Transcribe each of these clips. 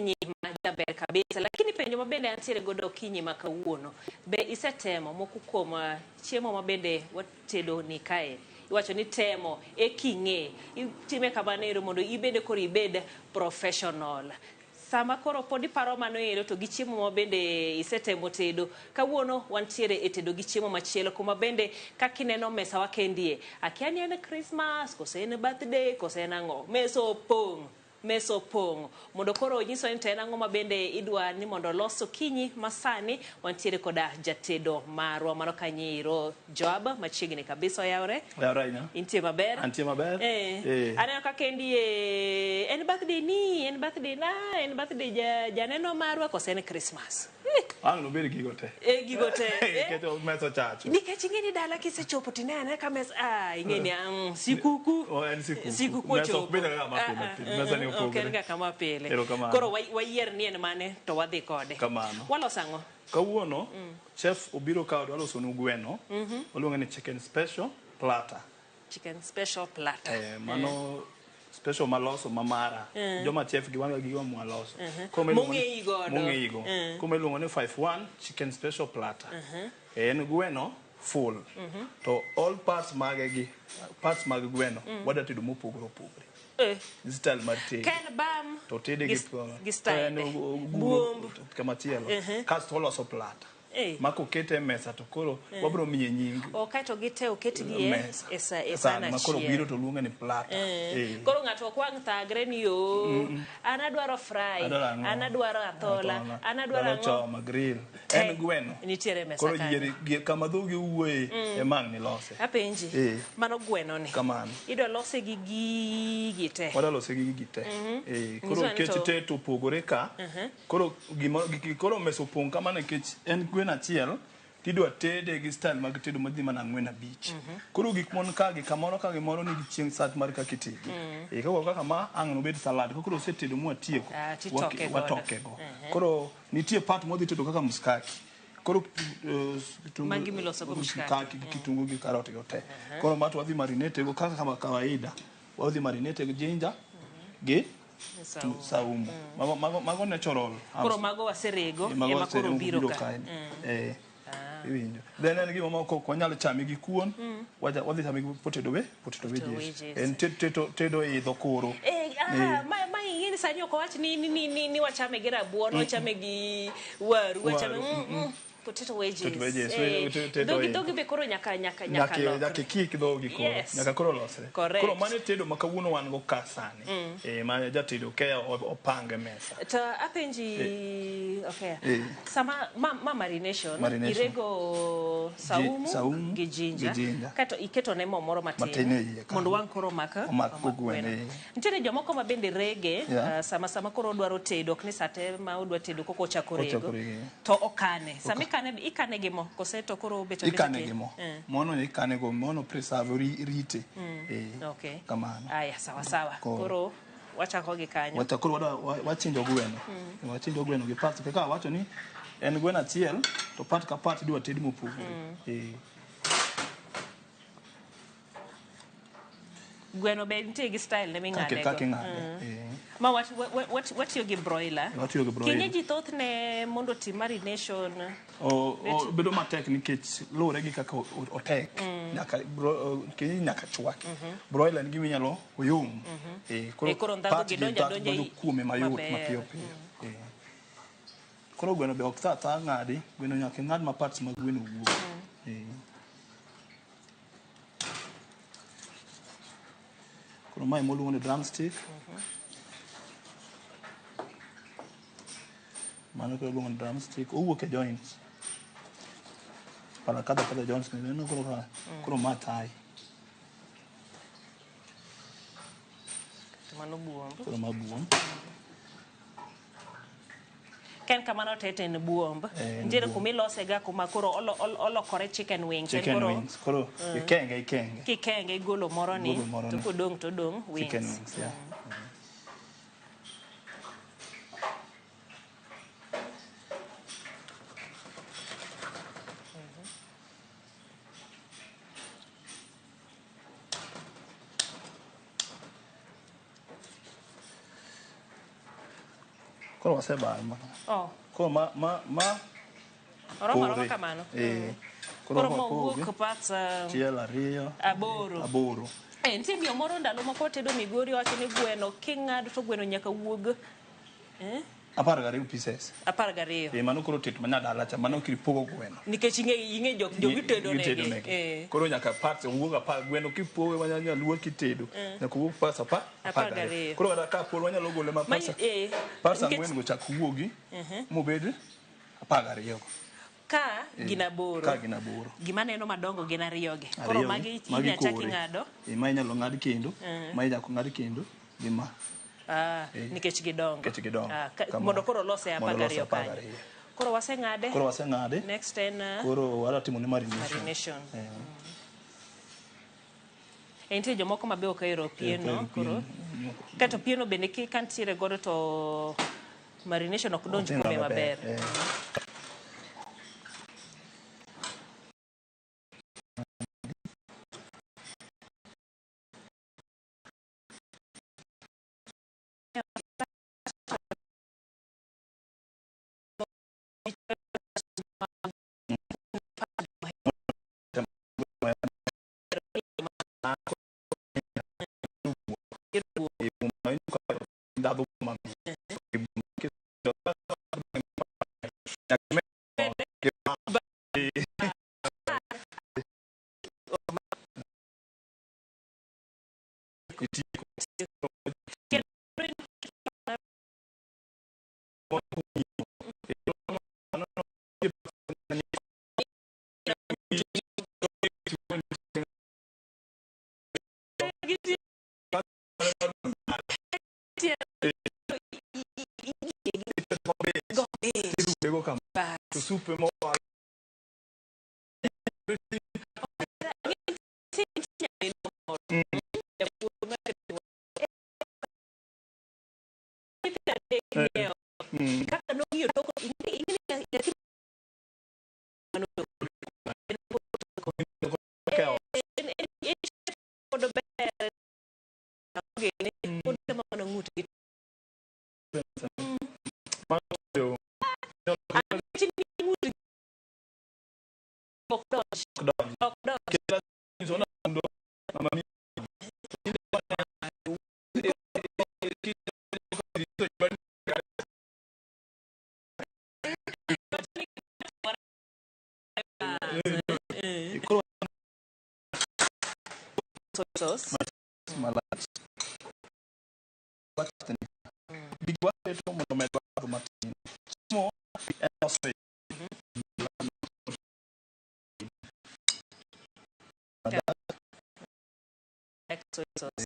Okinyi ma jaber kabisa, lakini penjo ma bende antiere godo okinyi ma kawuono, be isetemo moko kuom chiemo ma bende watedo ni kae? Iwacho ni temo e king'e, itime kamano ero mondo ibende koro ibed professional. Sama koro pod iparo mano ero to gi chiemo ma bende isetemo tedo, kawuono wantiere e tedo gi chiemo machielo kuma bende kaka ineno mesa wa kendie, akia ni en Christmas, kose en birthday, kose en ang'o, mesa opong'. Mesa opong'. Mondo koro onyiswa ni to en ang'o ma bende idwa ni mondo olos okinyi ma sani, wantiere koda jatedo marwa mano kanyo ero Joab machiegni kabisa oyawre. Oyawre ahinya. Intie maber? Antie maber. Eh. Eh. Aneno ka kendi e en birthday ni, en birthday na, en birthday ja, janeno marwa kose en Christmas. Ang' nobed gigo te. Eh, gigo te. Eh. Nikech mesa ochacho. Nikech ing'e ni dala kisechopo tineno anena ka mesa, ah, ing'e ni sikuku. Oh, en sikuku. Sikuku Mesa ok ochopo. bed kaka ma pile Ah, ah, pile. Mesa ni ok opogore. en ga kama pile. Erokamano. Koro wayier ni en mane to wadhi kode. Kamano. Waloso ang'o? Kawuono, chef obiro ka odwa losonu gweno. Waluonge ni chicken special platter. Chicken special platter. Eh, mano special maloso ma mara. Joma chef gi wan gi gigo mwaloso. Koro miluongo ni- Mong'eyi godo. Mong'eyi go. Koro iluongo ni 5-1 chicken special platter. En gweno full. To all parts mage gi, parts mag gweno, wadwa tedo mopogore opogore. Style mar tedo. Ken bam To tede gi gi style. To en Buomb. Kamachielo. Kasto oloso platter. Ma kokete e mesa to koro wabiro miye nying. O kaeto gite oketgi e Mesa. e sa e San san ma koro achiel. biro to luonge ni platter. Koro ng'ato ok wang' thagre ni o an adwaro fry, Adwaro ang'o? an adwaro athola, an adwaro ang'o. Choma grill. Te. En gweno. Nitiere e mesa Koro kanyo. yier kama dhogi wuoye ema ang' nilose. Apenji, mano gweno ni. Kamano. Idwa lose gi gigi te. Wadwa lose gi gigi te. Koro Nyiso ni nikech to te to opogore ka. Koro gima koro mesa opong' kamano nikech en gweno achiel tidwa tede gi style mag tedo madhi mana ang'wen abich. Koro gik mon ka gi kamoro ka gimoro nigi chieng' sat mar kaka itede. Kaka kaka ma ang' nobed salad. Koro osetedo mwatieko, Titoke godo. watoke go. Koro nitie part mwadhi tedo kaka mshikaki. Koro kitungu, Magi miloso go mshikaki. mshikaki gi kitungu gi karot go te. Koro ma to wadhi marinate go kaka kama kawaida. Wadhi marinate gi ginger gi Saumu. saumu. Mago, mago, mago natural. Koro mago waserego Mago ema koro waserego biro biro ka. kae. Iwinjo. Then en gima moko ok wanyal chame gi kuon, wadhi chame gi potato potato Potato wedges. wedges. En tedo idho koro. Ma ing'e ni sani ok owach ni, ni, ni, ni, ni wachame gi rabuon, wachame gi waru, wachame potato wedges. Potato wedges, tedo idho. Dhogi be koro nyaka, nyaka, nyaka Nyaka, lokre. nyaka ikik dhogi koro. Yes. Nyaka koro losre. Correct. Koro mano e tedo ma kawuono wan go ka sani. Ma jatedo Okeya opange mesa. To apenji, okay. Sama ma marination, Marination. irego saumu, Saumu gi ginger. gi ginger. Kaeto iketo ne mo moro matin, Matin e iye kanyo. mondo wang' koro omak, Omak omak gweno, gweno. eh. Nitiere jomoko ma bende rege, sama koro odwaro tedo, ok ni sate ma odwa tedo koko ochako Ochako rego. rego. To okane. Sama ikane gi mo, kose to koro obet abeta Ikane tin? gi mo. Mono ikane go, mono preserve, rite. Okay. Kamano. Aya, sawa sawa. Koro. Koro wachako gi kanyo. Wacha koro wachinjo gweno. Wachinjo gweno gi parts. Kaka awacho ni en gweno achiel to part ka part idwa ted mopogore. Gweno be nitie gi style ne ming'ade go. Kaka ing'ade. Ma watiyo gi broiler. Watiyo gi broiler. Kienyeji thothne mondo otim marination. Bedo matek nikech luwore gi kaka otek. Nyaka kienyeji nyaka chwaki. Broiler en gima inyalo oyom. Koro Koro ndhadhu part gi gi donjo ndhadhu adonja donjo kuome mayot, maber. mapiyo piyo. Koro gweno be ok tha tha ng'adi, gweno nyaka ing'ad ma parts mag gweno wuog. Koro mae moluongo ni drumstick. Mano koro iluongo ni drumstick. Owuok e joints. Para kadha kadha joints ni neno koro ka koro ma thigh. To mano buomb. Koro ma buomb. Ka en kamano to en buomb. En Nitiere buomb. kuma ilose ga kuma koro olokore chicken wings. Chicken koro, wings. Koro ikenge, ikenge. Kikenge igolo moro ni, Igolo moro to ni. kodong' to odong' wings. Chicken wings, yeah. Koro wasebayo ma. Oh, Koro ma oromo aroma kore. kamano. Eh. Koro Koro mowuok wapoge. parts Achiel, ariyo, aboro. aboro. Eh, nitie miyo moro ndalo moko tedo migori owacho ni gweno king'ado to gweno nyaka wuog 12 pieces. 12. Eh, mano koro tet manyadala cha, mano kipogo gweno. Nikech ing'e jok jomitedo Gitedo negi. negi. Eh. Koro nyaka parts owuog apar gweno kipoge manyaluo kitedo nyaka owuog parts apar 12. Koro kata ka pod wanyalo gole ma Ma- parts eh, parts nikech- ang'wen go chak wuogi mobed 12 go. Ka gin aboro. Ka gin aboro. Gima neno madongo gin ariyo gi. Koro Ariyo magi gi, magi inya chak kore. ing'ado. Eh, ma inyalo ng'ad kendo, ma inyalo ng'ad kendo gi ma. Ah, Eh. nikech gidongo. Nikech gidongo. Ah, Kamano. mondo koro olose Mondo 12 olose kanyo. 12. Koro waseng'ade. Koro waseng'ade. Next en Koro wadwa timo ne marination. marination. Eh. E, nitie jomoko ma be ok ohero pieno. ohero Koro pieno. kato pieno bende ka nitiere godo to marination ok donj Odhi kuome maber. Eh. To soup ema owal. Kaka nong'iyo toko ing'e nyathi pod ber ogene pod temo mana ng'utgi ng'utgi ok donj ok donj Soy sauce. Malach. Gik waketo mondo omed ladha matin. Chiemo en ose. Like soy sauce.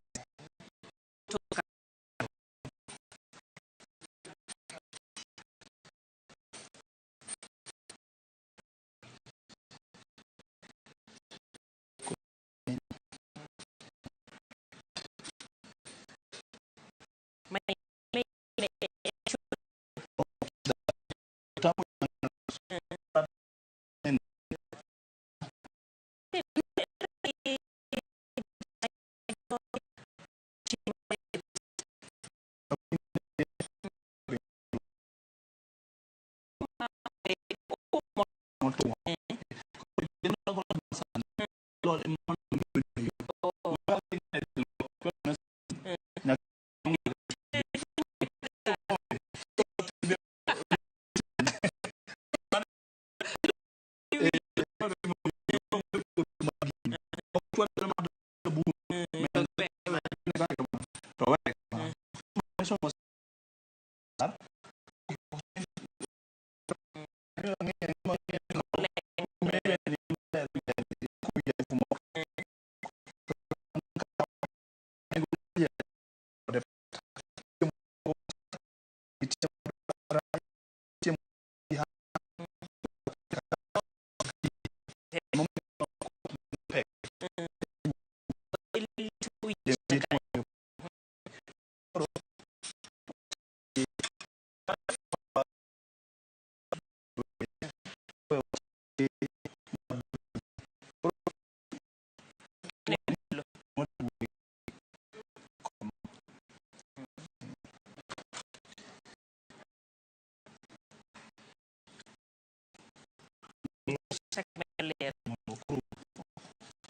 Chak ler. Mondo koro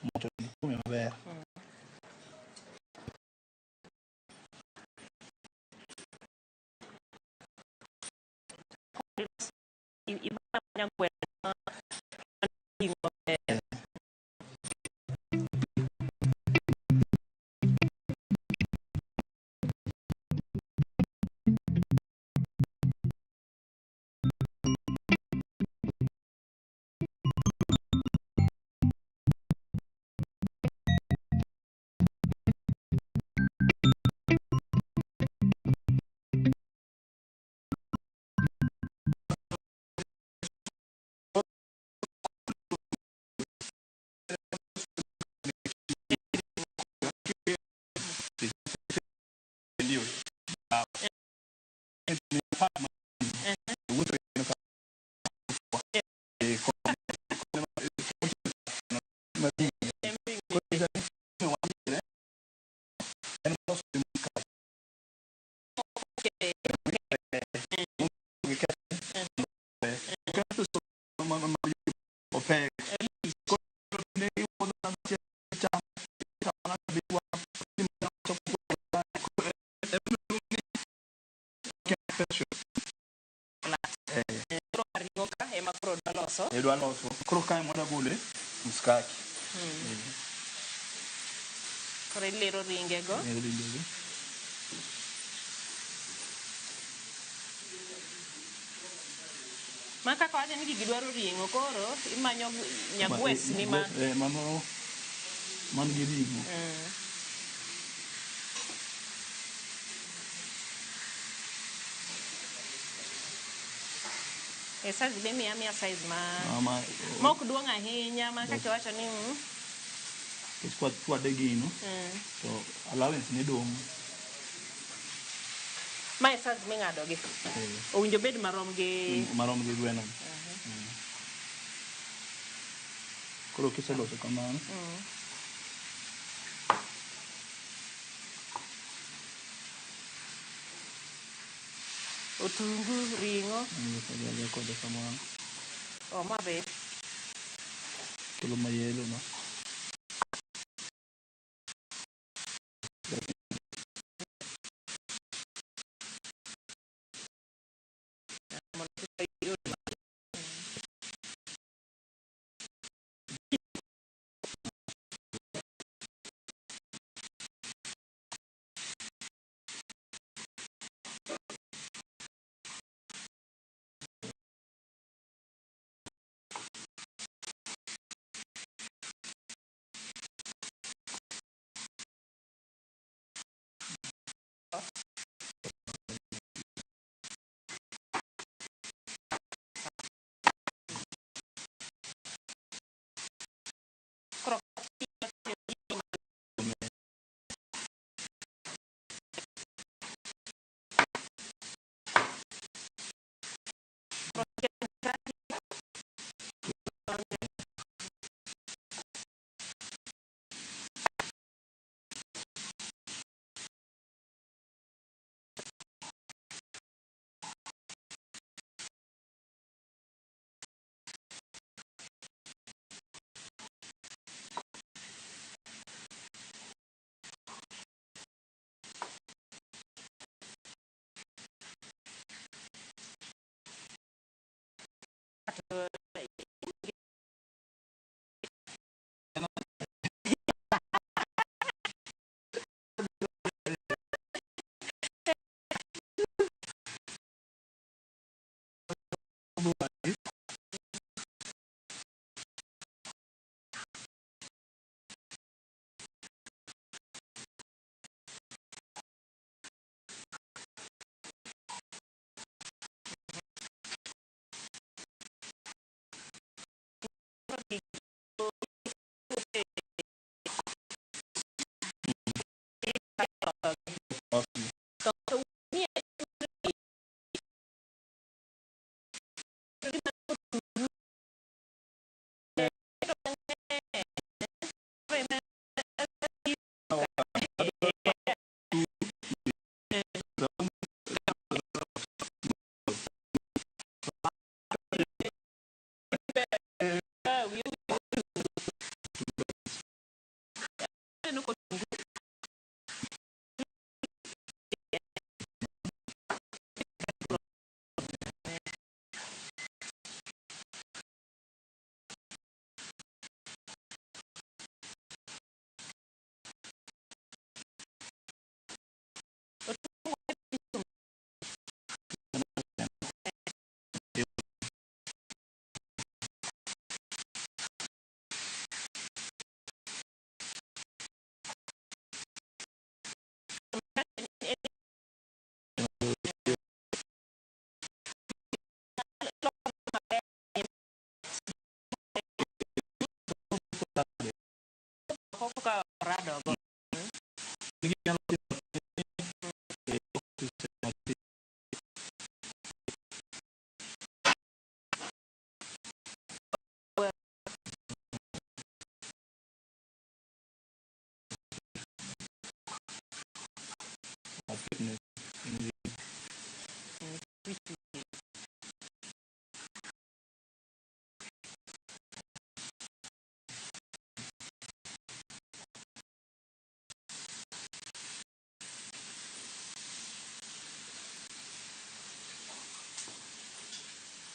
moto ni kuome maber. Imanya gweno ma ring'o maber. Ndio. Wuotho ka Koro ring'o ka ema koro dwa loso. Idwa loso. Koro kae mondo agole mskaki. Koro iliro ringe go. Iliro ringego. Ma kaka wacho ni gigi dwaro ring'o koro imanyo nyagwesni ma Mano man gi ring'o. E size be miya miya size ma Ma ma ok duong' ahinya ma kaka iwacho ni Nikech kwa chwade gino to allowance ne dong'. Ma e size ming'ado gi. Owinjo bed marom gi Marom gi gweno. Koro kiseloso kamano. Otungu, ring'o. Inyalo kode kamano. Oh, ma be. Kelo mayelo no. Kaka orado go. Ginyalo timo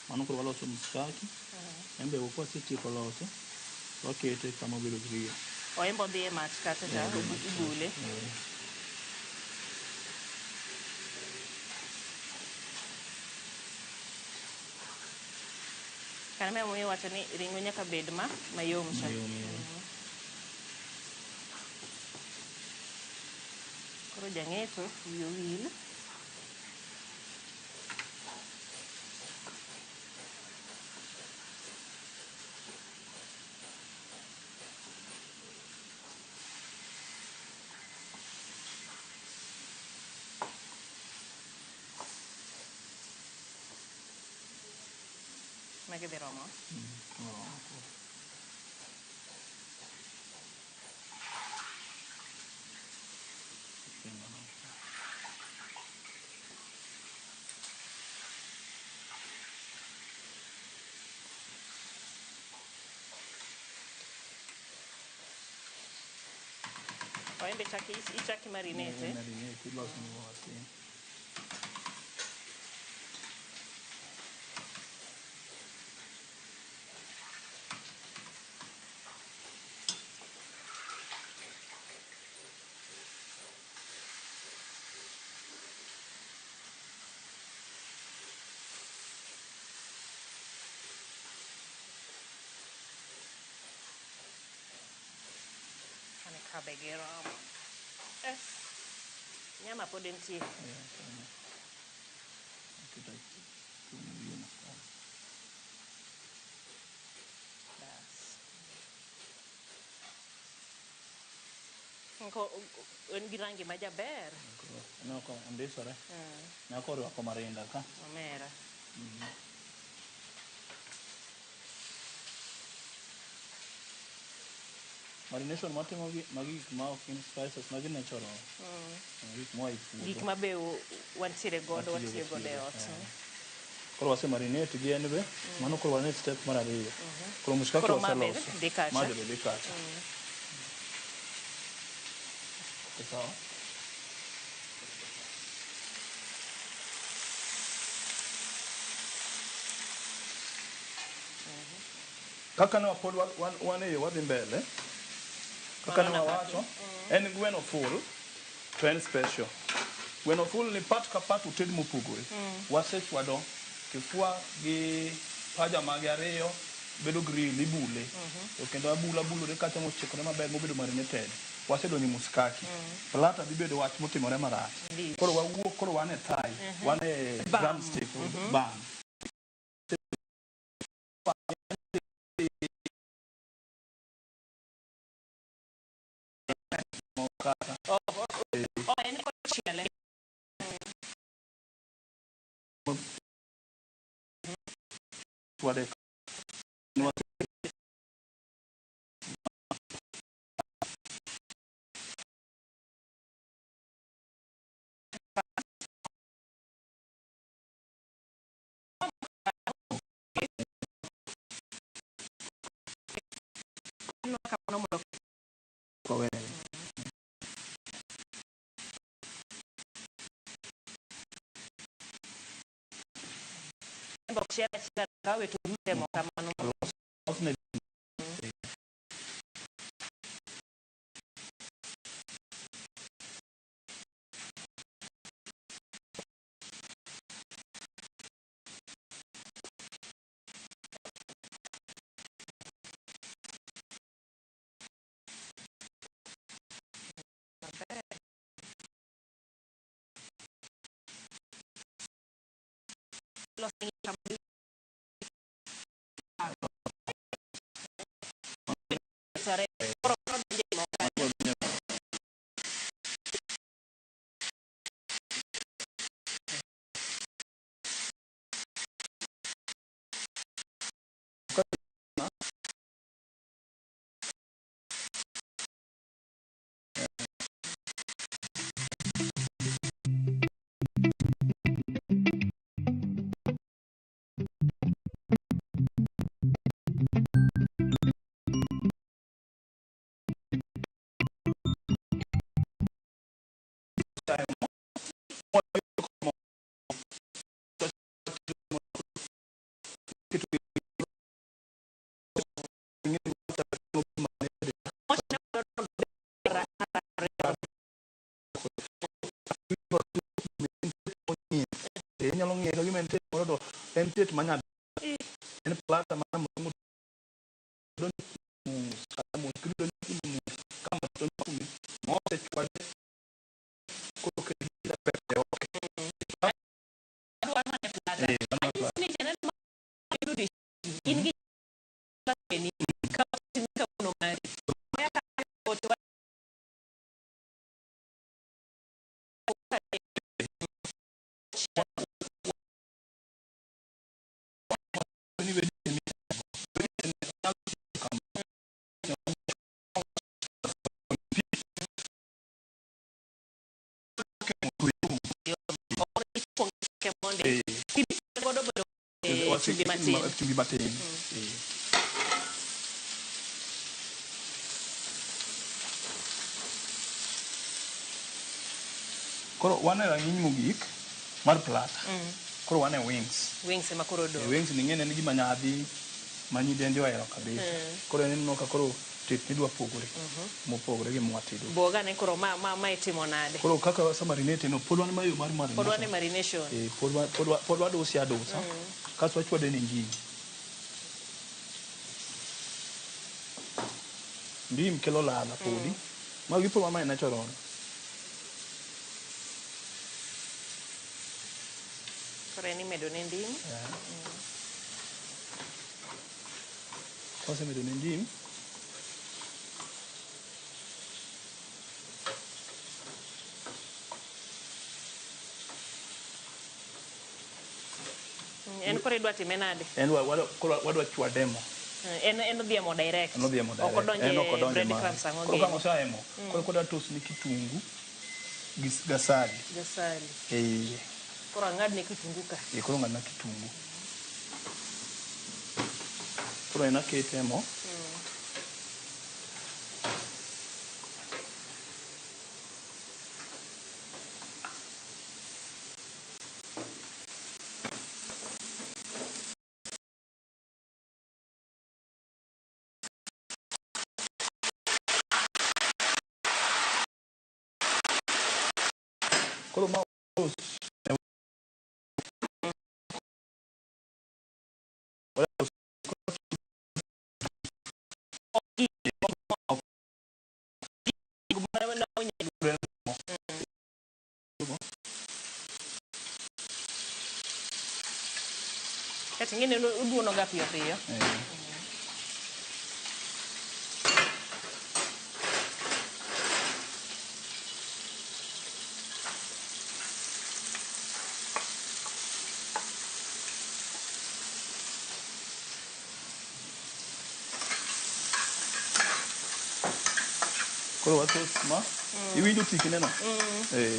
Mano koro waloso mshikaki. Embe kwasetieko lose, wakete kama obedo grill. Oembo dhi e mach kacha cha ibule. Kana me moyo wacho ni ring'o nyaka bed ma mayom cha. Mayom, yeah. Koro jang'eto wiye owil. Magi dhi romo. Oembe chaki ichaki marinate. Eh, marinate, iloso ni matin. Ane kabe gi romo. Eh. Nyama pod nitie. Yeah, kanyo. Aketo chumbi wiye no kanyo. Bas. Ko en gi rangi ma jaber. Koro aneno ka ondisore. Nyako orwako marinda ka. Omera. Marination matimo gi magi gik ma ok gin spices, magi natural. Gik moa e puodho. Gik ma be wantiere godo Watiyo watiyo godo e godo, ot. eh. Koro wase marinate gi en be, mano koro wan e step mar ariyo. Koro mshikaki Koro ma be waseloso. dhi kacha. Ma be dhi kacha. Sawa. Kaka ne wapod wan e yo wadhi mbele. Kaka ne Mano wawacho, en gweno full to en special. Gweno full ni part ka part oted mopogore. Wasechwado kifua gi paja mage ariyo bedo grill ibule. To kendo abula bulore kacha mochikore maber mobedo marinated. Wasedonjo e muskaki. Platter dhi bedo wach motimore marach. Lich. Koro wawuok koro wan e thigh, wan e Bam. drumstick, bam. Kata. Oh, en kochiele. Chwade. Kamano mondo Wawere. ok chiel achiela kawe to rute mo kamano. Losne Los kama Osechwasore. Koro mano donjo e mo kanyo. Inyalo ng'iye ka gima en tet moro to en tet manya en plata mana mos kata mos kidonjo mos kama donjo kume mosechwade koro ket e oke. Adwaro mana plata. Eh, mano plata. Ni janeno ma yudo in gi ni ka kawuono mari. To Eh, godo bedo eh, chumbi matin. Chumbi matin. Eh. Koro wan e rang'iny mogik mar plata. Koro wan e wings. Wings ema koro E odong'. wings ni ng'ene en gima nyadhi ma nyidendi ohero kabisa. Koro en ineno ka koro tet ni dwa pogore. Mopogore gi mwatedo. Buoga ne koro ma itimo nade? Koro kaka wase marinate no pod wan ma yo mar marination. Pod wan e marination. Eh, pod waduse adusa. Kasto wachwade ne ndim. Ndim kelo ladha podi. Magi pod ma natural. Koro en imedo ne ndim. Wasemedo ne ndim. En koro idwa time nade? En koro wadwa chwade mo. En odhi e mo direct. En odhi e mo direct. Ok odonje En ok odonje bread ma. crumbs ang'o Koro ka gini. osea e mo, koro kodwa tos ni kitungu gi gasali. Gasali. E iye. Koro ang'adne kitungu ka. E koro ng'adna kitungu. Koro en akete e mo. Koro ma Kati ng'eni oduono ga piyo piyo. Koro watos ma iwinjo tikne no. Eh.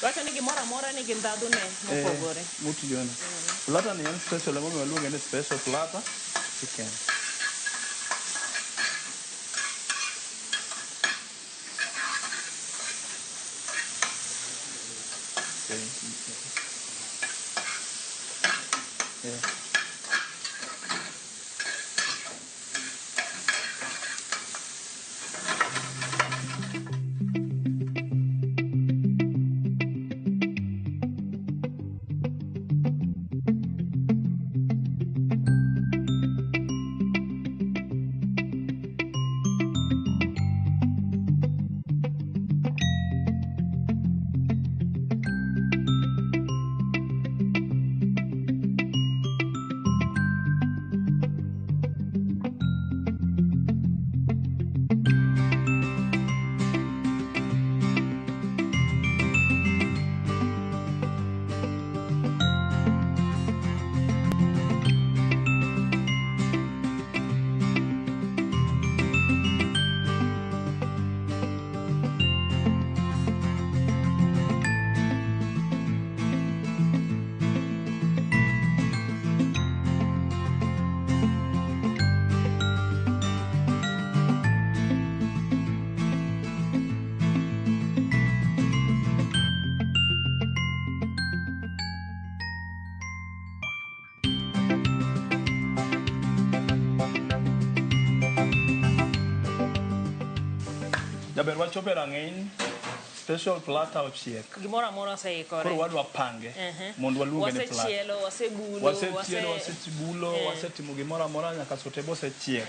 Wacho ni gimoro amora nigi ndhadhu ne mopogore. Motiyone. Plata ni en special emomiyo waluonge ni special plata chicken. Okay. Yeah. Jaber wachopo e rang'iny special platter ochiek. Gimoro amora oseikore. Koro wadwa pange mondo waluonge ni platter. Wasechielo, wasebulo, Wasechielo, wasebulo, wasetimo gimoro amora nyaka sote bosechiek.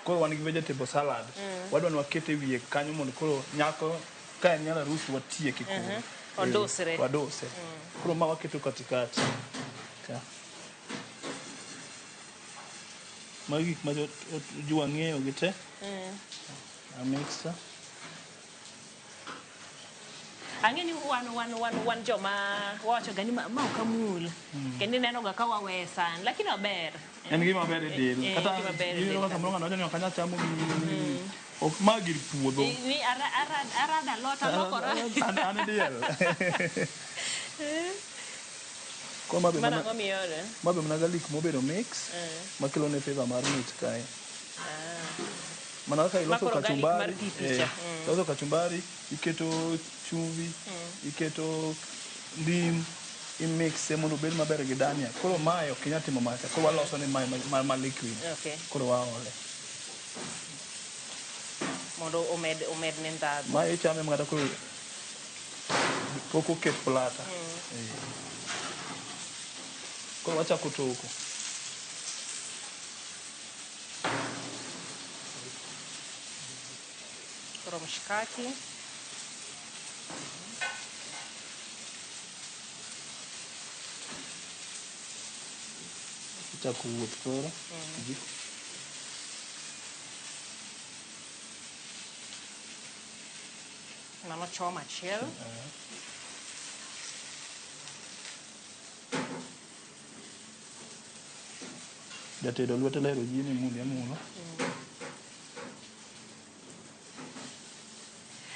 Koro wan gi vegetable salad. Wadwa ni wakete wiye kanyo mondo koro nyako ka en nyar arus watieke koro. Odusre. Waduse. Koro ma waketo katikati. Ka. Magi gik ma ji wang'eyo gi te. A mixer. Ang'e ni wan joma wawacho ga ni ma ok amul. Kendo ineno ga ka wawe san, lakini ober. En gima ber e del. Kata gima ber e del. Kata samoro ng'ato wacho ni ok anyal chamo gini. Ok ma gir puodho. Ni arada alot alokora. An diel. Koro ma be mana ang'o miole? Ma be mana garlic mobedo mix makelo ne flavor mar mit kae. Mana kaka iloso kachumbari, iloso kachumbari, iketo chumvi, iketo ndim, imixe mondo obed maber gi dania. Koro mae ok inyal timo macha. Koro waloso ni mae ma liquid. Koro waole. Mondo omed ne ndhadhu. Mae ichame kata koro pok oket platter. Koro wachako toko. Koro mshikaki. Ichako wuoth koro. Mano choma achiel. Jatedo lwete lero ji ni muli amulo.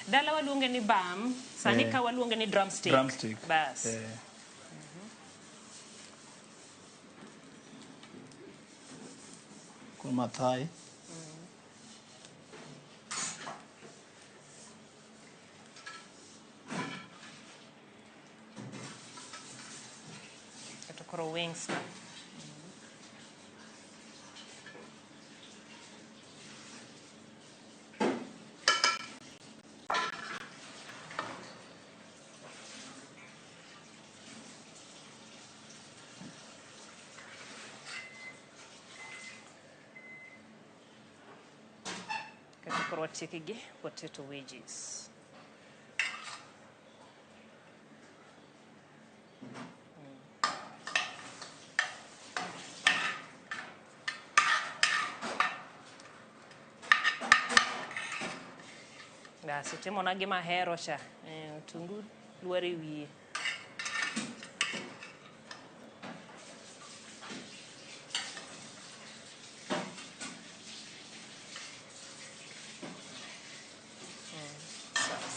Dala waluonge ni bam, sani ka waluonge ni drumstick. Drumstick. Bas. Koro mathai. Keto koro wings na. Koro watieke gi potato wedges. Bas, itimona gima ahero cha. Otungu lwar e wiye.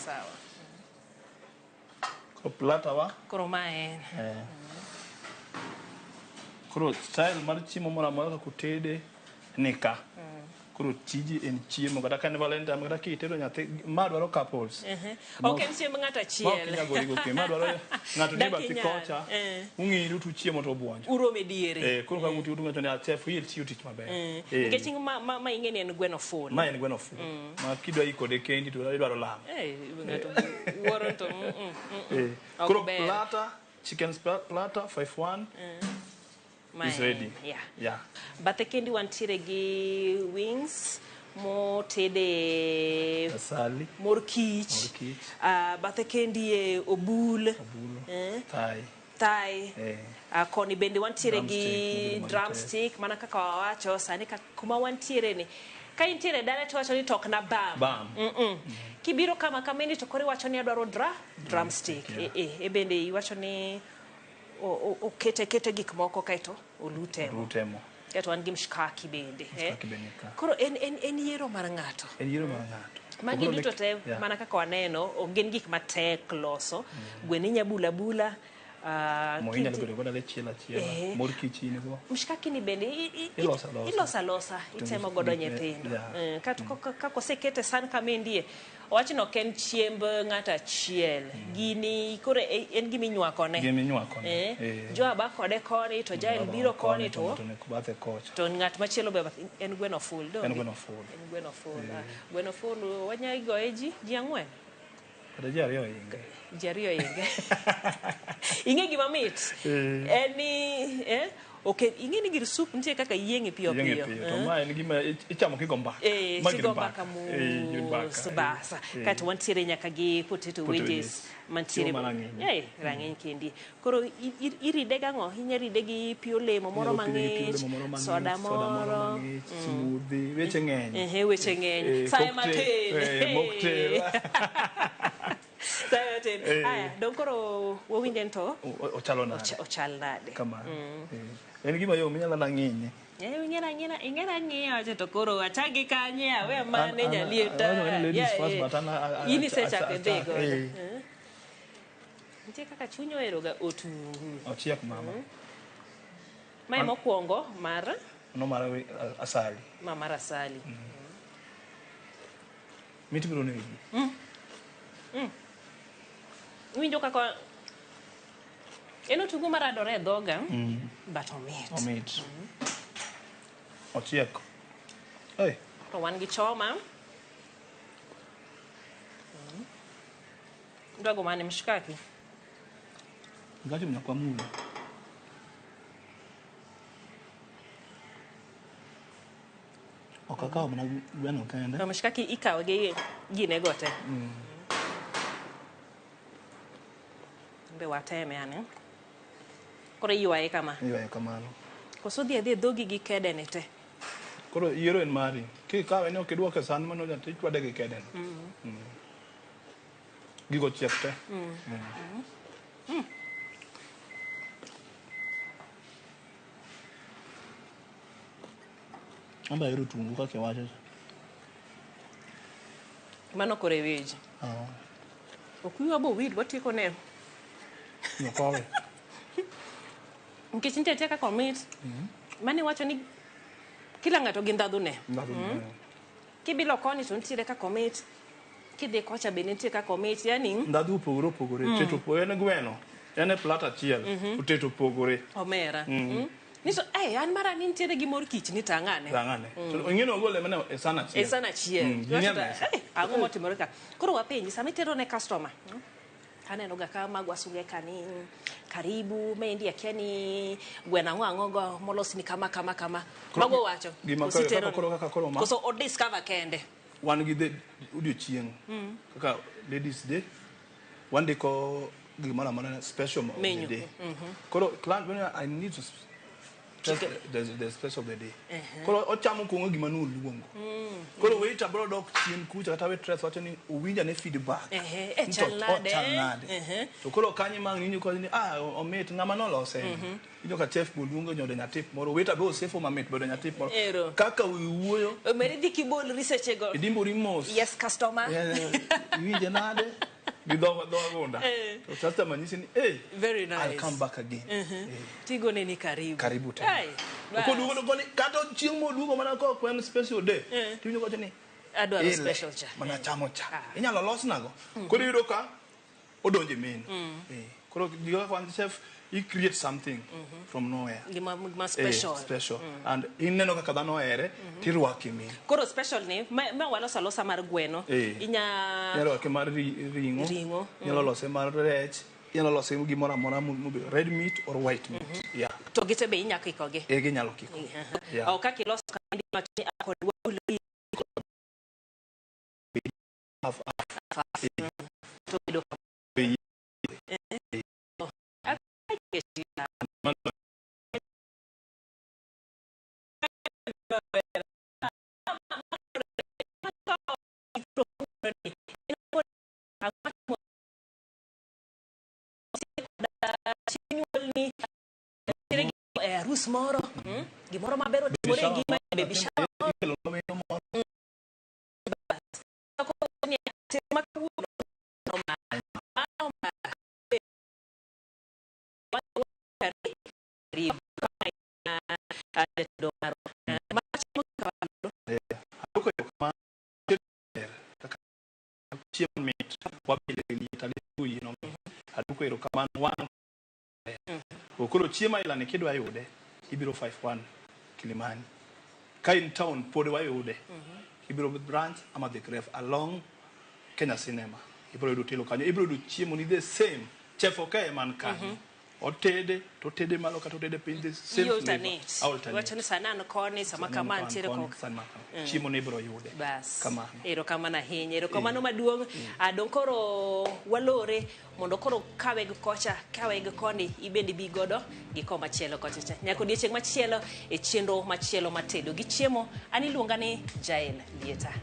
Sawa. Koro platter wa. Koro ma en. Koro style mar chiemo moro amora kaka otede ni ka. Koro tiji en chiemo kata ka en Valentine kata kitero nyathi ma dwaro couples. Ok en chiemb ng'ato achiel. Ma ok inyal gori go piem. Ma dwaro ng'ato ni bathi kocha. Ung'iru to uchiemo to ubuonjo. Uromo e diere. Koro ka uti ng'ato ni chef il tiyo tich maber. Nikech ma ing'e ni en gweno full. Ma en gweno full. Ma kidwa iko kode kendi to idwaro lamo. Ng'ato wuoro to Koro platter, chicken platter 5-1. Is ready. Yeah. Yeah. Bathe kendi wantiere gi wings motede asali, mor kich. Bathe kendi e obul, thai. Thai. Koni bende wantiere gi drumstick mana kaka wawacho sani kuma wantiere ni. Ka intiere dala to wacho ni tok na bam. Kibiro kama kamendi to koro iwacho ni adwaro drumstick. E bende iwacho ni okete kete gik moko kaeto olutemo. Kaeto wan gi mshikaki bende. Koro en yiero mar ng'ato. En yiero mar ng'ato. Magi duto te mana kaka waneno ok gin gik matek loso. Gweno inya bula bula. Mo inyalo bedo godo achiel achiel. Mor kich in go. Mshikaki ni bende iloso alosa itemo godo nyithindo. Kato kaka osekete san kamendie Owach ni ok en chiemb ng'ato achiel. Gini koro en gima inywakone. Gima inywakone. Joa ba kode koni to Jael biro koni to to ne bathe kocha. To ng'at machielo be en gweno full. En gweno full. En gweno full. Gweno full wanyalo goye ji 4. Kata ji 2 oinge. Ji 2 oinge. Ing'e gima mit? En ni ok, ing'e ni gir soup nitie kaka yieng'e piyo piyo. To ma en gima ichamo kigo mbaka. Kigo mbaka mos basa. Kaeto wantiere nyaka gi potato wedges mantiere rang'iny kendi. Koro iride gang'o? Inya ride gi pi olemo moro mang'ich, soda moro, smoothie, weche ng'eny. Weche ng'eny. Saye matin. Mocktail. Saye matin. Aya, dong koro wawinje to ochalo nade? Ochal nade. Kamano. En gima yom inyalo mana ng'inye. Ing'era ng'iyo to koro achagi kanye awe mane nyalieta. In isechako idhi godo. Nitie kaka chuny oheroga otungu. Ochiek mama. Mae mokwongo mar? Mano mar asali. Ma mar asali. Mit biro negi. Iwinjo kaka en otungu maradore e dhoga, but omit. Omit. Ochiek. To wan gi choma. Idwago mane mshikaki? Mshikaki mna kwa mula. Ok akawo mana gweno kende. To mshikaki ikawo gi gine go te. Be wateme ane. Koro iywaye kama. Iywaye kamano. Koso dhi adhi e dhogi gi kede ni te. Koro yiero en mari. Kikawe ni ok idwoke e san mano to ichwade gi kede no. Gigo chiek te. An be ahero otungu kaka iwacho cha. Mano koro e weche. Ok wiwa bo wil watieko ne. Nyokowe. Nikech nitie atia kaka omit. Mane iwacho ni kila ng'ato gi ndhadhu ne. Ndhadhu ne. Kibilo koni to nitiere kaka omit. Kidhi kocha be nitie kaka omit. Yani ndhadhu opogore opogore. Teto opogore. En gweno. En e plat achiel. To teto opogore. Omera. Niso, an mara ni nitiere gi mor kich ni tang'ane. Tang'ane. To ing'e ni ogole mana e san achiel. E san achiel. Ginie mesa. Ang'o motimore ka? Koro wapenji, sama itero ne customer, aneno ga ka mago asuge ka ni karibu, maendi akia ni gweno ang'o ang'o go molos ni kama kama kama. Mago wacho. Gima Koso itero koro kaka koro ma. Koso o discover kende. Wan gi the odiochieng'. Kaka Ladies Day, wandiko gimoro amora special of the Menu. day. Koro client when I need to test the special of the day. Koro ochamo kuong'o gima noluongo. Koro waiter bro dok chien kucha kata waitress wacho ni owinja ne feedback. Ni to Chal nade? ochal nade. To koro kanyo ma ng'injo koni ni omit ng'ama nolose. Iwinjo ka chef bo luongo nyode nyatip moro, waiter be osefo mamit bedo nyatip moro. Kaka iwuoyo. Omeri dhi kibolri sechego. Idimbori mos. Yes customer. Iwinje nade? Gi dho agunda. To customer nyisi ni, hey, Very nice. I'll come back again. Tigo ne ni karibu. Karibu tena. Ai, bas. Koduogo to koni kata chieng' moduogo mana ka ok en special day. Tiwinjo kowacho ni, Adwaro Ile, special cha. Mana chamo cha. Inyalo los nago. Koro iyudo ka odonjo e menu. Koro gigo kaka wan chef, i create something from nowhere. Gima special. Special. And ineno kaka dhano ohere, tirwake e menu. Koro special ni, ma waloso alosa mar gweno. Inya Inyalo rwake mar ring'o. Ring'o. Inyalo lose mar rech. Inyalo lose gimoro amora mobedo red meat or white meat. To gite be inyalo kikogi. Ginyalo kiko. Ok kaka iloso kamano, iwacho ni, kod wabul Half, half. Half. To bedo arus moro, gimoro maber otimore e ngima, baby shower. Ikelo wendo moro. Aduoko erokamano wan. Koro chiemo aila ni kidwa yude, ibiro 51 Kilimani. Ka in town pod wayude. Ibiro branch ama The Grave along Kenya Cinema. Ibiro yudo Otelo kanyo. Ibiro yudo chiemo ni the same. Chef Okeye man kanyo. Otede, to otede malo kata otede piny the same flavor. I alternate. Alternate. Iwacho ni sani an koni, sama kama antiere Koni, koka. sani ma kama. Chiemo ni ibiro yude. Bas. Kamano. Erokamano ahinya. Erokamano maduong'. Ah, dong koro walore mondo koro kawe gi kocha, kawe gi koni, ibende bi godo gi komachielo kocha cha. Nyaka odiechieng' machielo e chenro machielo matedo gi chiemo. An iluonga ni Jael Lieta.